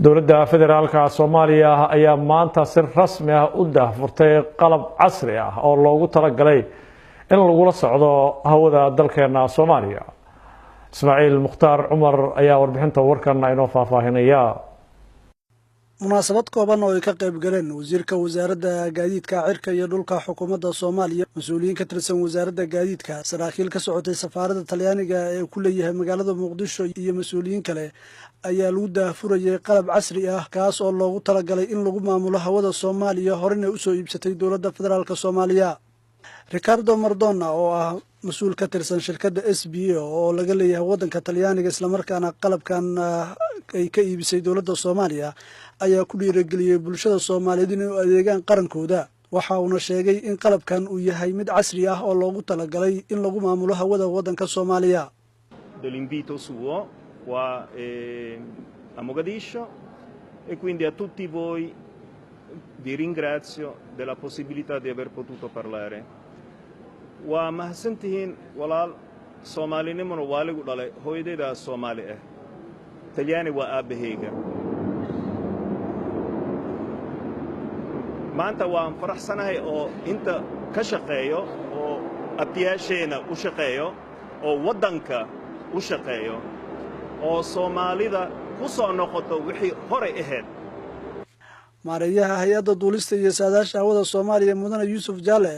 Dowladda federaalka Soomaaliya ayaa maanta si rasmi ah u daahfurtay qalab casri ah oo loogu talagalay in lagula socdo hawada dalkeena Soomaaliya. Ismaaciil Mukhtaar Cumar ayaa warbixinta warkan inoo faahfaahinaya. Munaasabad kooban oo ay ka qayb galeen wasiirka wasaaradda gaadiidka cirka iyo dhulka xukuumadda Soomaaliya, mas-uuliyiin ka tirsan wasaaradda gaadiidka, saraakiil ka socotay safaaradda Talyaaniga ee ku leeyahay magaalada Muqdisho iyo mas-uuliyiin kale ayaa lagu daahfurayay qalab casri ah, kaas oo loogu talagalay in lagu maamulo hawada Soomaaliya, horena usoo iibsatay dowladda federaalka Soomaaliya. Ricardo Mardona oo ah mas-uul ka tirsan shirkadda SBA oo laga leeyahay waddanka Talyaaniga, islamarkaana qalabkan ay ka iibisay dowladda Soomaaliya, ayaa ku dhiirageliyey bulshada Soomaaliyeed inay u adeegaan qarankooda. Waxa uuna sheegay in qalabkan uu yahay mid casri ah oo loogu talagalay in lagu maamulo hawada waddanka Soomaaliya. Dell'invito suo qua a Mogadiscio e quindi a tutti voi vi ringrazio della possibilità di aver potuto parlare. Waa mahadsantihiin walaal. Soomaalinimona waa ligu dhalay, hooyadaydaa Soomaali ah, Talyaani waa aabbahayga. Maanta waan faraxsanahay oo inta ka shaqeeyo oo abtiyaasheenna u shaqeeyo oo waddanka u shaqeeyo oo Soomaalida ku soo noqoto wixii horay ahayd. Maareeyaha hay-adda duulista iyo saadaasha hawada Soomaaliya, mudane Yuusuf Jaale,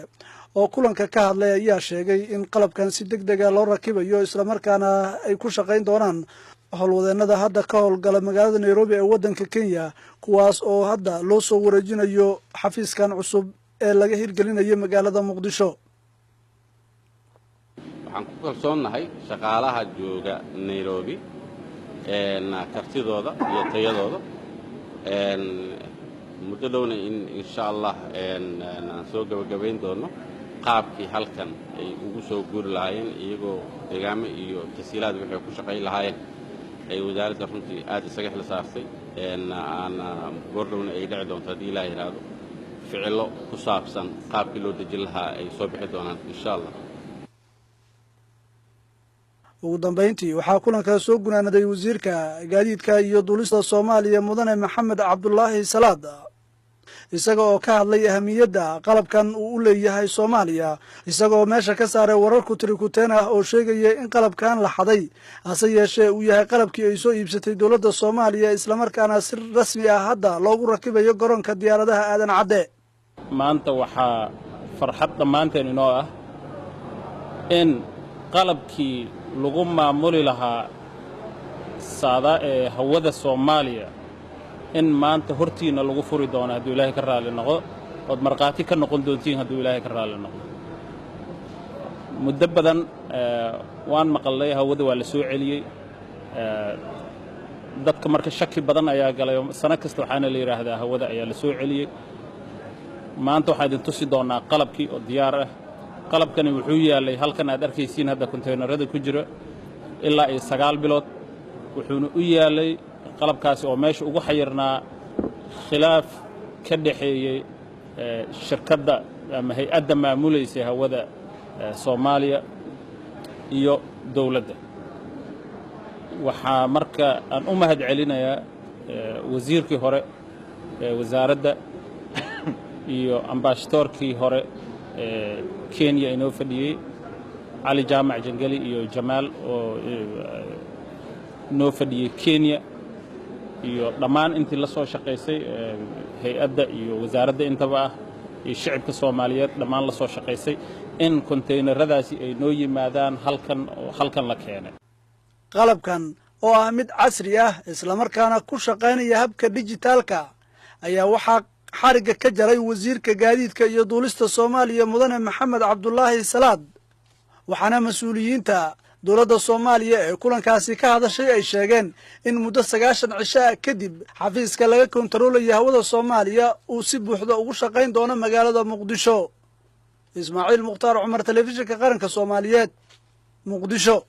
oo kulanka ka hadlay ayaa sheegay in qalabkan si deg dega loo rakibayo, islamarkaana ay ku shaqayn doonaan howlwadeennada hadda ka howlgala magaalada Nairobi ee waddanka Kenya, kuwaas oo hadda loo soo wareejinayo xafiiskan cusub ee laga hirgelinayo magaalada Muqdisho. Waxaan ku kalsoonnahay shaqaalaha jooga Nairobi kartidooda iyo tayadooda. Muddo dhowna in insha Allah aan soo gebagabayn doono qaabkii halkan ay ugu soo guuri lahaayeen, iyagoo deegaamo iyo tasiilaad waxay ku shaqayn lahaayeen ay wasaaradda runtii aad isaga xil saartay, aana goordhowna ay dhici doonto haddii Ilaah yidhaahdo ficillo ku saabsan qaabkii loo dejin lahaa ay soo bixi doonaan insha Allah. Ugu dambayntii waxaa kulankaa soo gunaanaday wasiirka gaadiidka iyo duulista Soomaaliya, mudane Maxamed Cabdulaahi Salaad, isaga oo ka hadlay ahamiyadda qalabkan uu u leeyahay Soomaaliya, isagaoo meesha ka saaray warar kutirikuteen ah oo sheegaya in qalabkan la xaday, hase yeeshee uu yahay qalabkii ay soo iibsatay dowladda Soomaaliya, islamarkaana si rasmi ah hadda loogu rakibayo garoonka diyaaradaha Aadan Cadde. Maanta waxaa farxad dhammaanteen inoo ah in qalabkii lagu maamuli lahaa saada ee hawada Soomaaliya in maanta hortiinna lagu furi doono hadduu Ilaahay ka raalli noqdo, ood markhaati ka noqon doontiin hadduu Ilaahay ka raalli noqdo. Muddo badan waan maqalnay hawada waa la soo celiyey. Dadka marka shaki badan ayaa galay. Sano kasta waxaana la yidhaahdaa hawada ayaa la soo celiyey. Maanta waxaan idin tusi doonnaa qalabkii oo diyaar ah. Qalabkani wuxuu yaallay halkan aad arkaysiin hadda konteynerada ku jira ilaa iyo 9 bilood. Wuxuuna u yaallay qalabkaasi oo meesha ugu xayirnaa khilaaf ka dhexeeyey shirkadda ama hay-adda maamulaysay hawada Soomaaliya iyo dowladda. Waxaa marka aan u mahad celinayaa wasiirkii hore ee wasaaradda iyo ambaashadoorkii hore ee Kenya inoo fadhiyey, Cali Jaamac Jangeli, iyo Jamaal oo inoo fadhiyey Kenya, iyo dhammaan intii la soo shaqaysay hay-adda iyo wasaaradda intaba ah iyo shicibka Soomaaliyeed dhammaan la soo shaqaysay in konteyneradaasi ay noo yimaadaan halkan oo halkan la keenay. Qalabkan oo ah mid casri ah, islamarkaana ku shaqaynaya habka dijitaalka, ayaa waxaa xarigga ka jaray wasiirka gaadiidka iyo duulista Soomaaliya, mudane Maxamed Cabdulaahi Salaad. Waxaana mas-uuliyiinta dowladda Soomaaliya ee kulankaasi ka hadashay ay sheegeen in muddo 90 cisho ah kadib xafiiska laga kontaroolaya hawada Soomaaliya uu si buuxda ugu shaqayn doono magaalada Muqdisho. Ismaaciil Mukhtaar Cumar, Telefishinka Qaranka Soomaaliyeed, Muqdisho.